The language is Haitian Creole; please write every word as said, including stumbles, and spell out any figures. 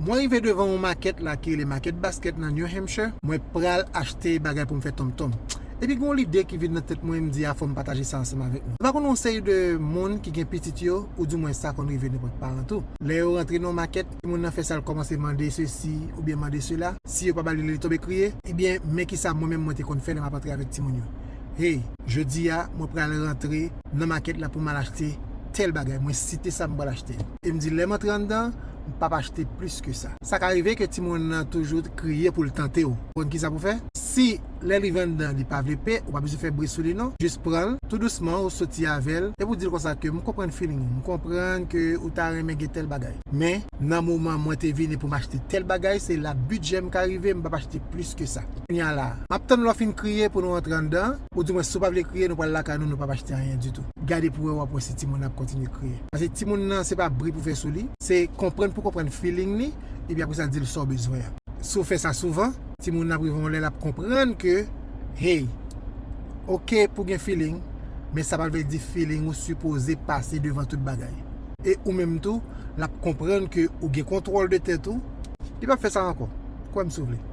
Mwen rive devan yon makèt la ki rele Makèt Basket nan New Hampshire. Mwen pral achte bagay pou m fè tonmtonm. Epi gen yon lide ki vin nan tèt mwen, m di a fò m pataje sa ansanm avèk nou. M pa konn yon seri de moun ki gen pitit yo, ou di mwen sa konn rive nenpòt paran tou. Lè yo rantre nan yon makèt, timoun nan fè sa l kòmanse mande sesi oubyen mande sela. Si yo pa ba li, li tonbe kriye. Ebyen, men kisa mwen menm mwen te konn fè lè m ap antre avèk timoun yo. Hey, jodi a, mwen pral rantre nan makèt la pou m al achte tèl bagay. Mwen site sa m pral achte. E m di, lè m antre anndan, m p ap achte plis ke sa. Sa ka rive ke timoun nan toujou kriye pou l tante w. Konn kisa pou fè? Si lè l rive anndan, li pa vle pe, ou pa bezwen fè bri sou li non. Jis pran l, tou dousman, ou soti avè l, epi ou di l konsa ke m konprann feeling ou, m konprann ke ou ta renmen gen tèl bagay. Men, nan moman mwen te vini pou m achte tèl bagay, se la bidjè m ka rive, m p ap achte plis ke sa. Kounye a la, m ap tann lè w fin kriye pou nou antre anndan, ou di mwen si w pa vle kriye, nou pral lakay nou, nou p ap achte anyen ditou. Gade pou wè w ap wè si timoun nan ap kontinye kriye. Paske timoun nan, se pa bri pou fè sou li, se konprann pou konprann feeling li, epi apre sa di l sa w bezwen an. Si w fè sa souvan, timoun nan ap rive yon lè l ap konprann ke, hey, oke pou gen feeling, men sa pa vle di feeling ou sipoze pase devan tout bagay. E ou menm tou, l ap konprann ke ou gen kontwòl de tèt ou, li p ap fè sa ankò. Kwè m si w vle.